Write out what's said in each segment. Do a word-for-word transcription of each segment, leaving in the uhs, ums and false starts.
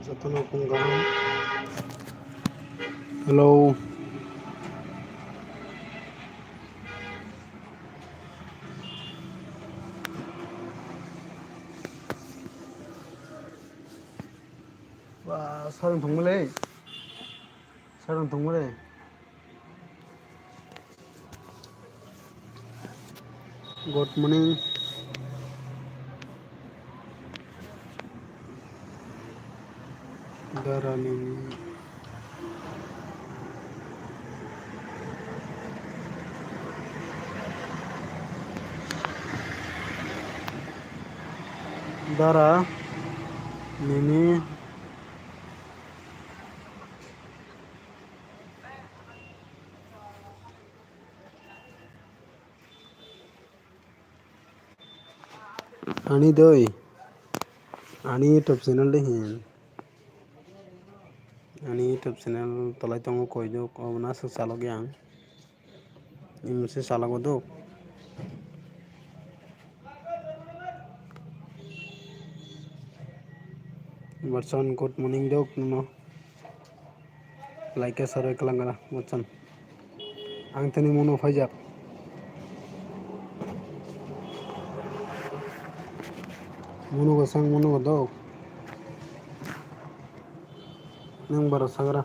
Jotono kung kaham. Hello. Ba, sarung thwngmale. Sarung thwngmale. Good morning. Dara nini. Dara nini. Ani doi, ani YouTube channel de hin. Ani YouTube channel tolai tongo koi duk, obo na swk chalok yang. Imse chalok duk. Barson, good morning duk, no. Like saroi kwlangkha bwchan. Ang tini mono phaijak. Mono kwchang, mono kwdok. Nwng bara sagra.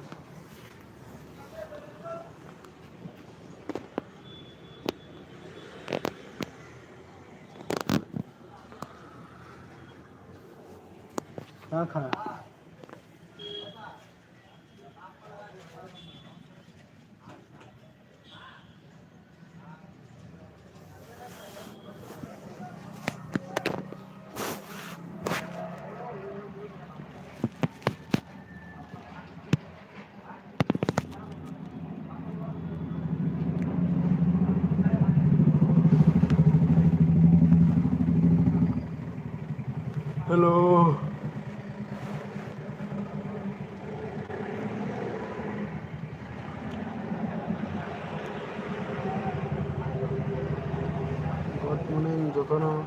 Kakha. Hello. Good morning, jotono.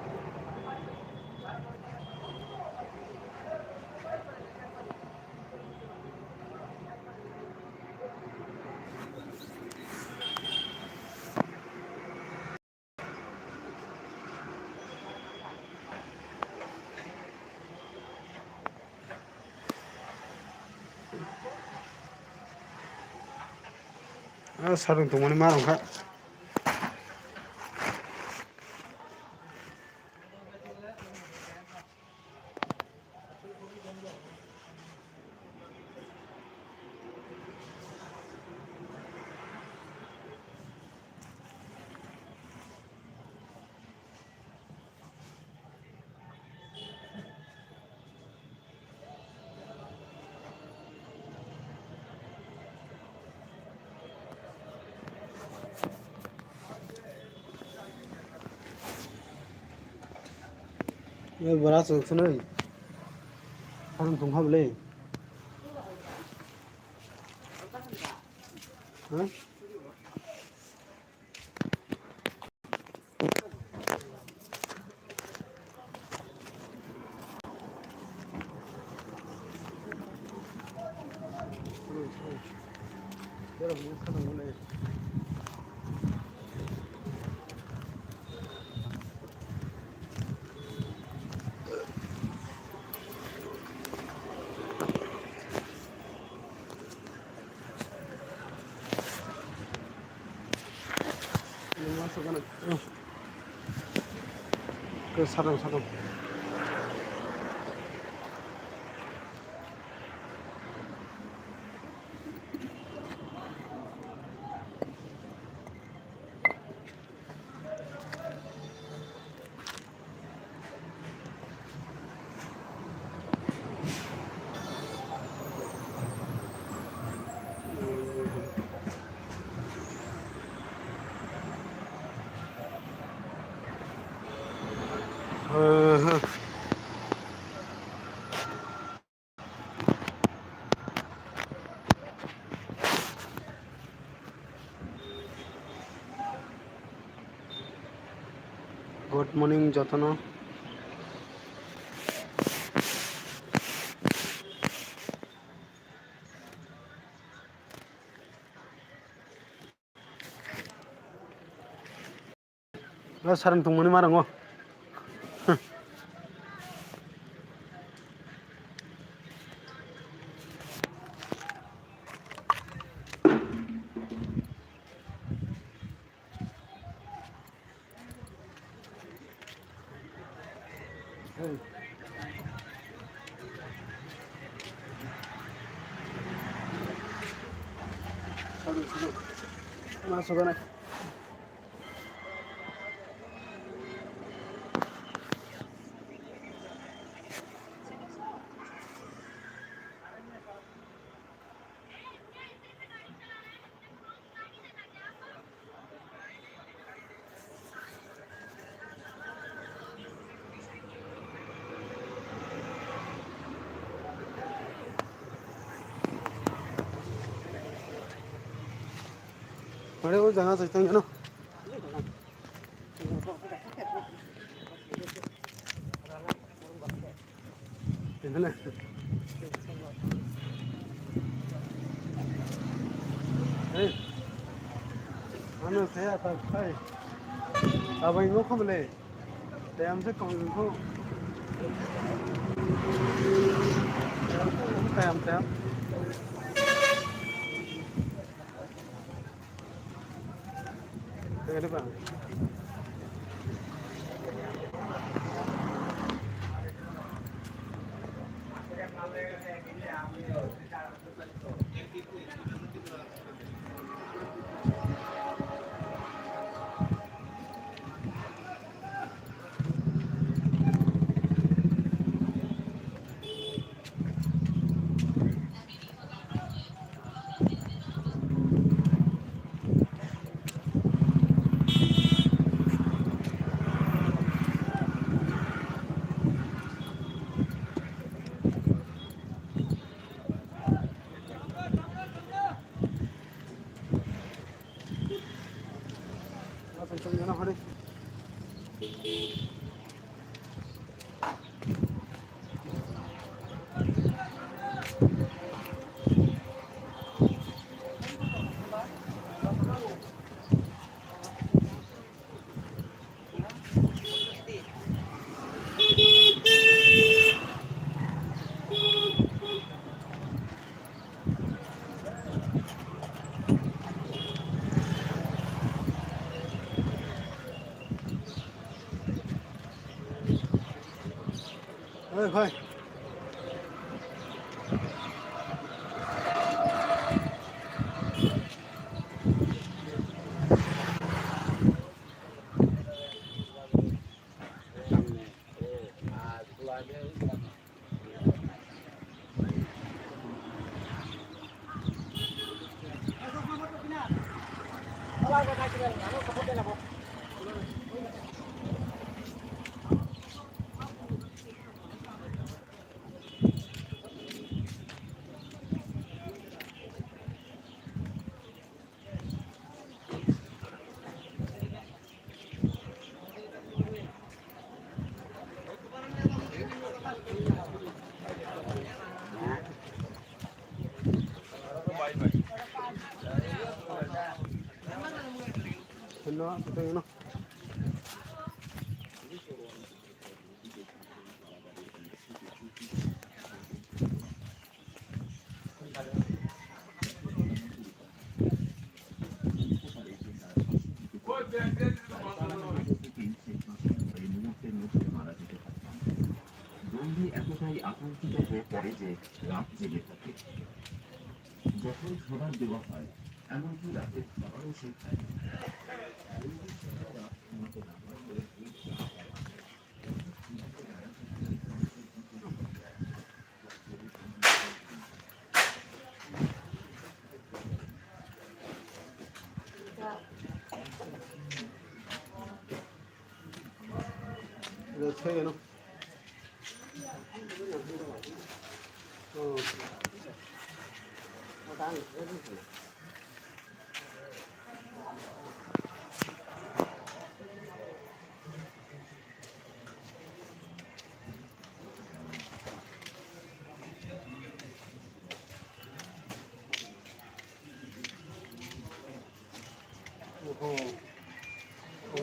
Ah, sarung tongmani ma rwngkha. Bwrasong swnwi. Sarung tongkha bwle. Ha? Ke sarung, sarung. Morning jotono. O sarang tongmani marango. Masuk na. Ore o jaga sai tang ano. Hey, ano saya tak kai. Abang ngo kau beli. Tem se kong ko. Tem tem. Tem ba. Oi, hoi. দণ্ডি এতটাই আতঙ্কিত হয়ে পড়ে যে রাত জেগে থাকে। যখন খাবার দেওয়া হয়, এমনকি রাতের খাবারও সে খায় না। দণ্ডি সারা রাত ঘুমাতে না পারলে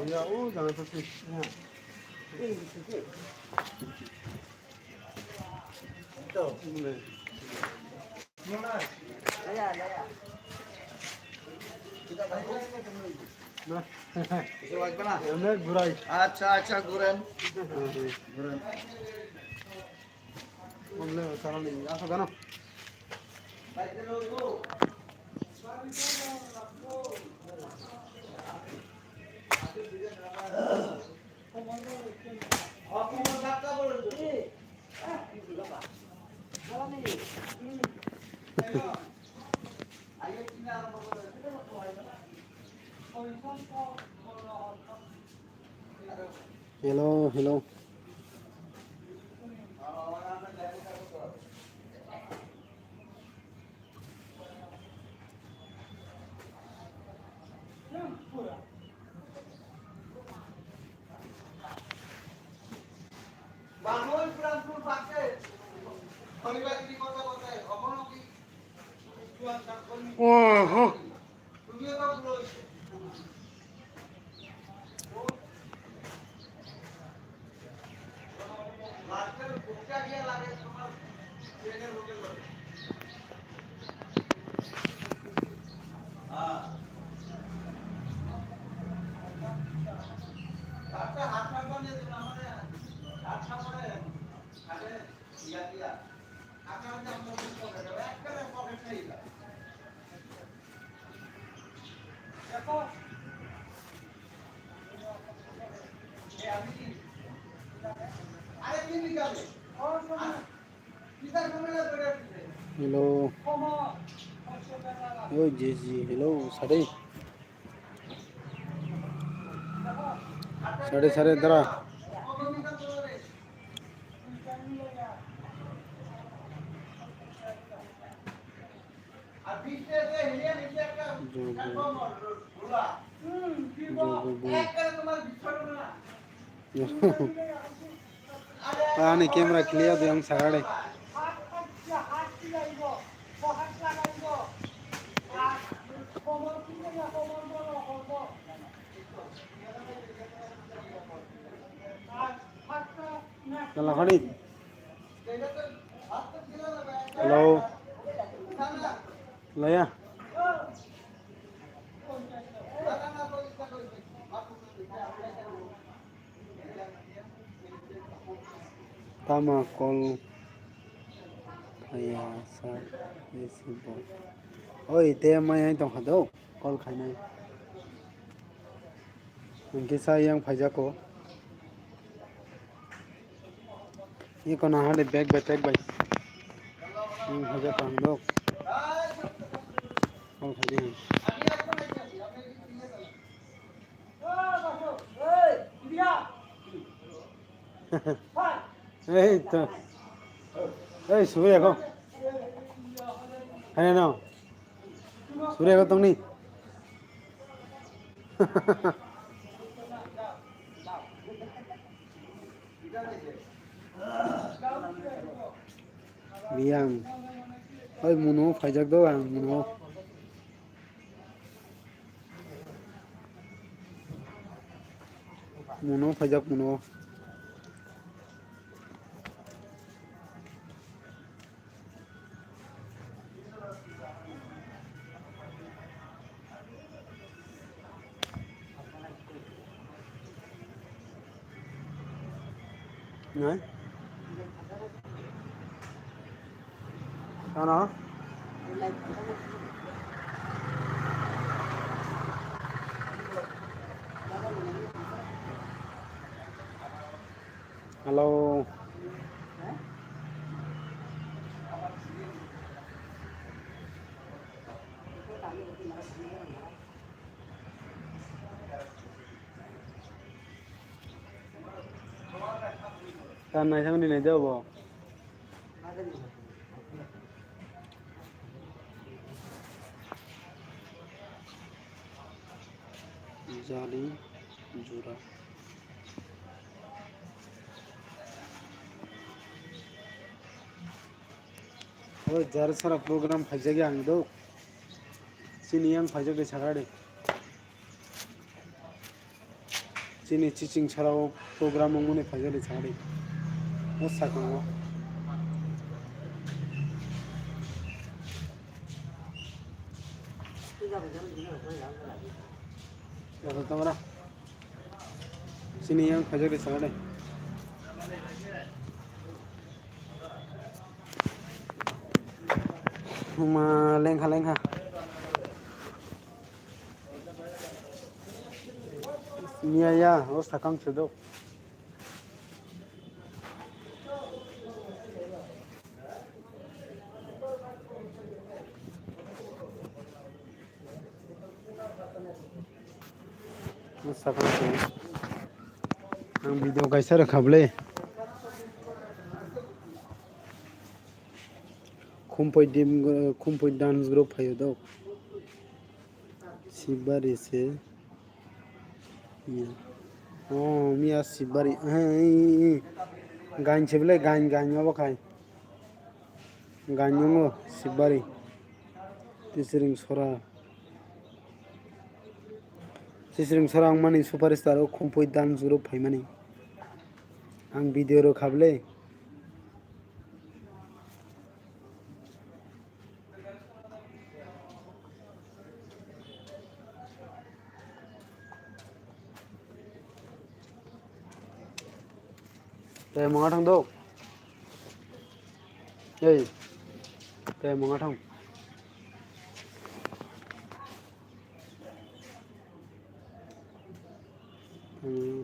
Ya, o jaga to se. Emek gurai. আচ্ছা, আচ্ছা, ঘুরেন। ঘুরেন। Problem, salam ni. Asa gano. Hello, hello. Oho. Hello. Oi, J J, hello, sare. Sare, sare, dara. Jogo. Jogo bo. Ani camera clear de ang sagare. Kala khani. Hello. Laya. Tama call phaiya sa isi bo. Oi, te mai ai tong kha do, call khainai. Hwnkhe sa yang phaijako. Iko na hade bag bai, bag bai. Yang phaijak ang do. Call khaidi. Ei to. Ei, Surya ko. Hai no. Surya ko tongni. Biyang. Oi, muno phaijak do ang muno. Muno phaijak muno. Nai? Ano? Hello. Ta naithangni naijao bo. Jali jura. O jar sara program phaijak ya ang do. Chini yang phaijak de sakha de. Chini chiching sarao program wngmani phaijali chadi. O sakao. Joto tamara. Chini yang phaijali chadi. Ma lengkha lengkha. Miya ya, o sakang sedok. O sakang sedok. Ang video kaisa rwkha bwle. Khumpui dim, Khumpui dance group phaio dok. Sibari se. Iya. Oh, miya Sibari. Eh, eh, eh. Gain se bwle, gain, gain obo khai. Gain nungo Sibari. Tisring sora. Tisring sora wngmani superstar o Khumpui dance group phaimani. Ang video rwkha bwle. Tei mwnga thang do. Ei. Tei mwnga thang. Hmm.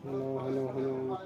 Hello, hello, hello.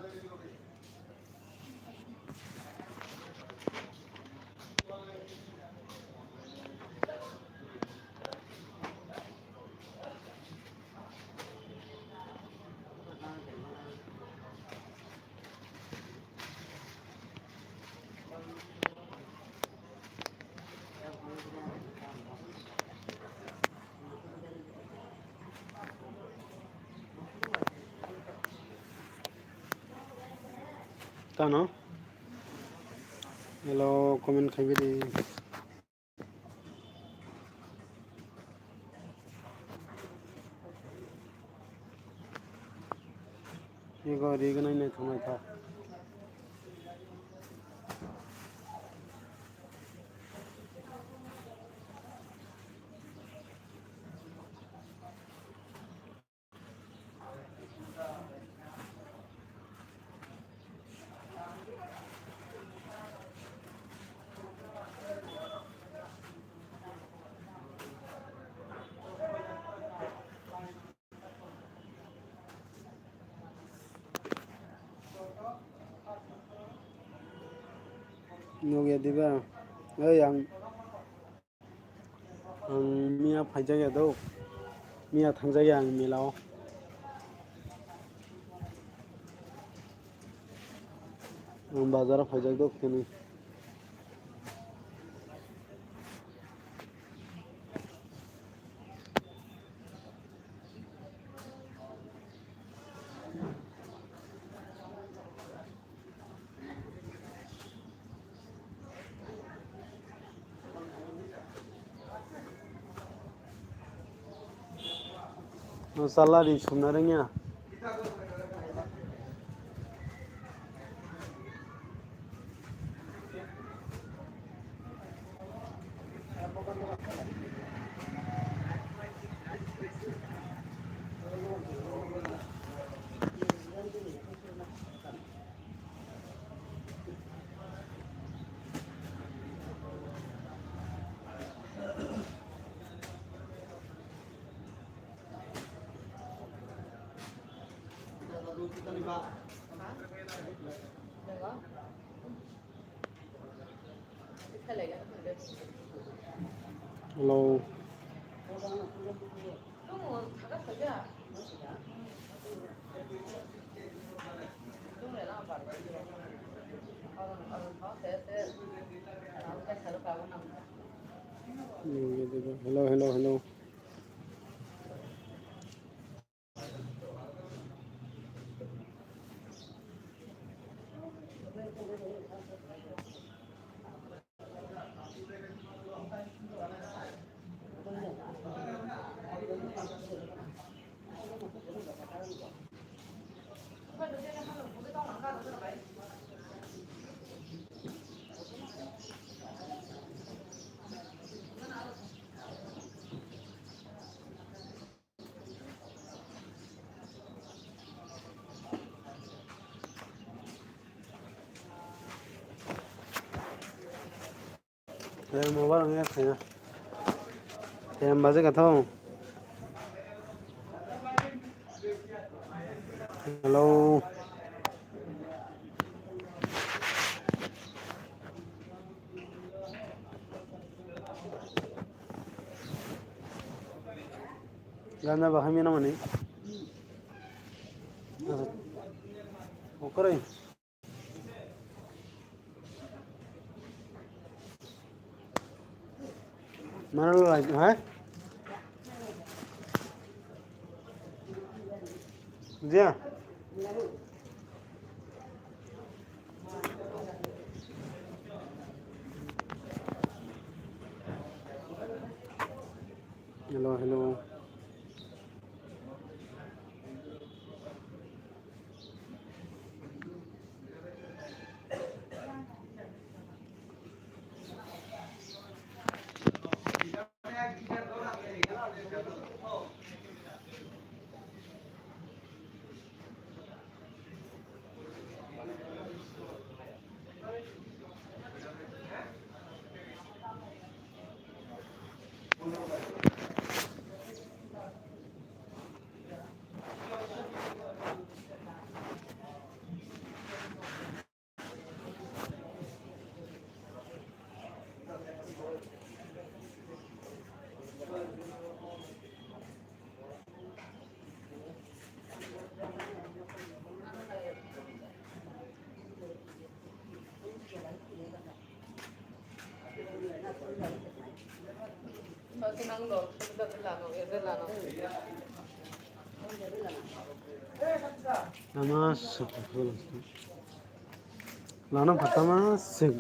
Tano? Hello, comment khai bidi. Ego ri gnai nai thung nai tha. Nugya diba? Oi ang, ang miya phaijak ya do. Miya thangjak ya ang mela o. Ang bazar o phaijak do khe nw. No salary sumna rwngya. Hello. Hello, hello, hello. Eh, mobile ang ya kaya. Kaya baje ka thong. Hello. Gana bahai mina mani. Okorai. Mana lo lagi, ha? Dia. Hello, hello. Lama sik. Lana phatama sik.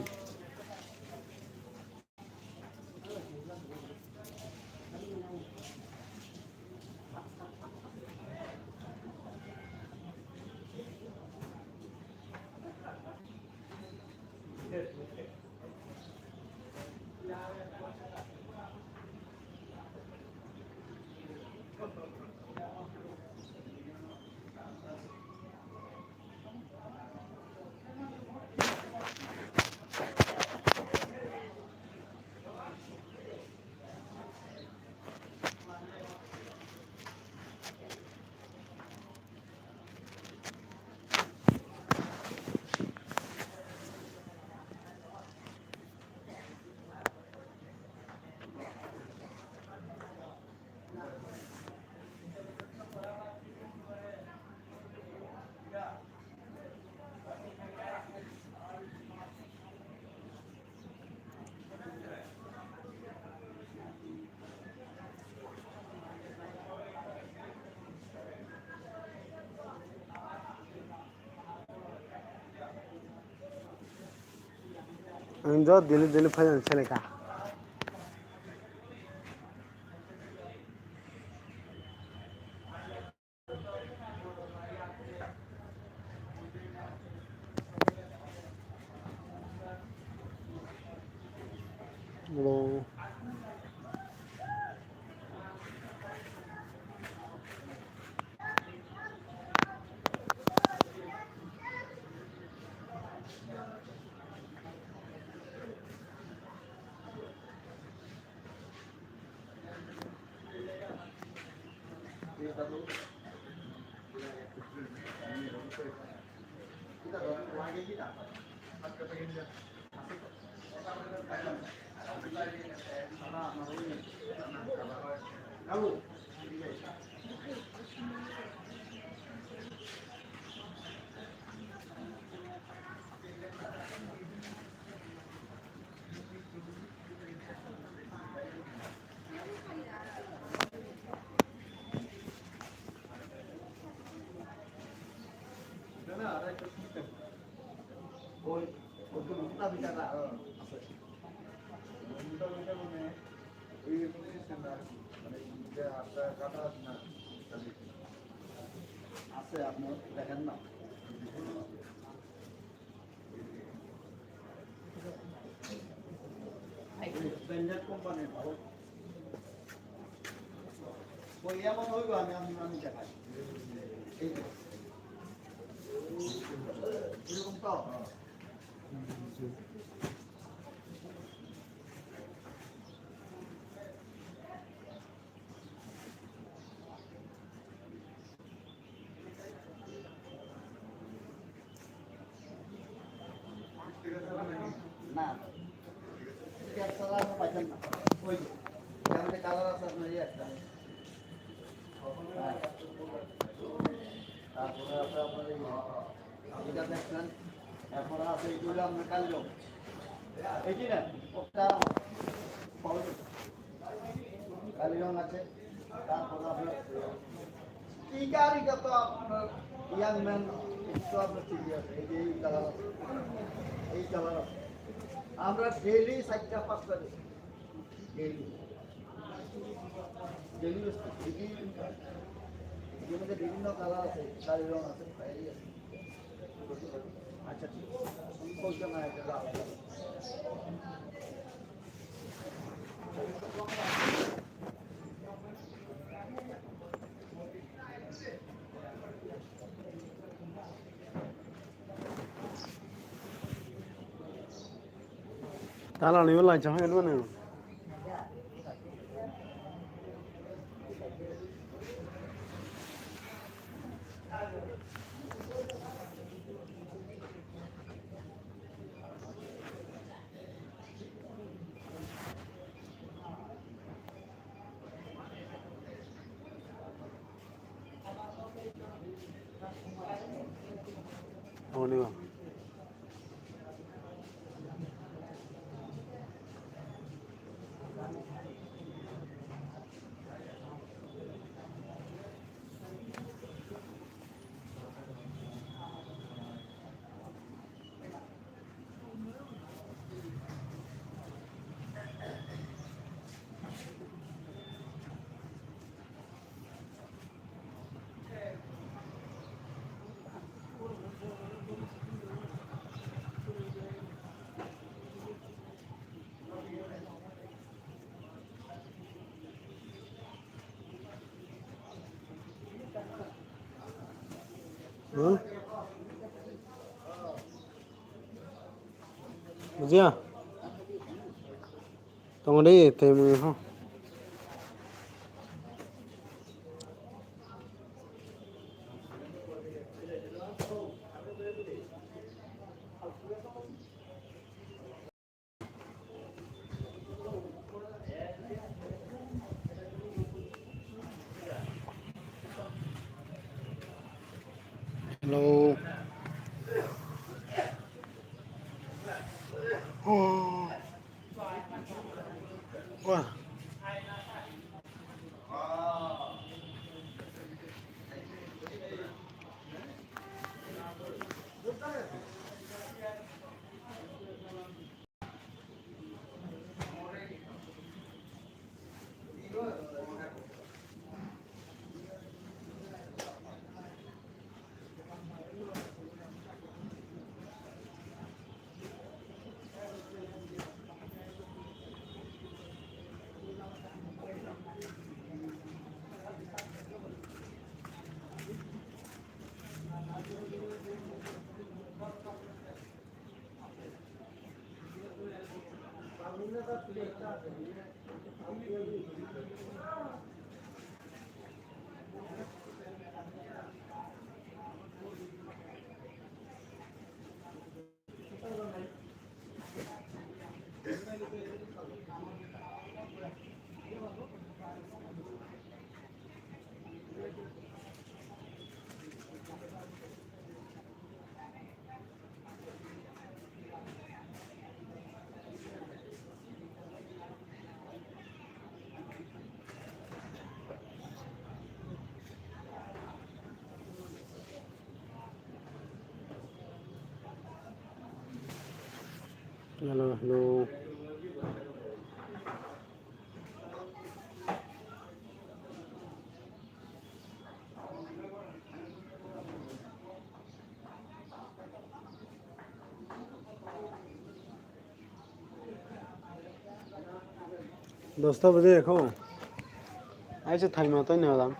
Ang jo daily daily phai ang seleka. আছে, আপনি দেখেন না। Branded company ভালো। ওই এমন হইব, আমি, আমি, আমি দেখাই। এই যে। এরকম তো? না, এটা ছাড়া আমরা পাইতাম না। ওই যে, এর মধ্যে কালার আছে আপনার এই একটা। হ্যাঁ। তারপরে আছে আপনার এই, এটা দেখছেন, এরপরে আছে এইগুলো আপনার কালো রং। এই কি না? ওটা কালো রং আছে, তারপরে আপনার টিকার এটা তো আপনার ইয়াং ম্যান, একটু আপনার ঠিক আছে, এই যে এই কালার আছে, এই কালার আছে। আমরা ডেইলি চারটা পাঁচটা দিই, ডেইলি, ডেইলি বেচতে, ডেইলি। এর মধ্যে বিভিন্ন কালার আছে, কালো রং আছে, খয়েরি আছে। আচ্ছা, ঠিক আছে। আমি বলতে না, এটা আলাদা। Tala ni wala chang hen mane. Huh? Bujiya? Tongo de, tei mui ho. Hello. Oh. Wah. Hello, hello. Dosta baje ekho. Aisa thaima twi nw alam.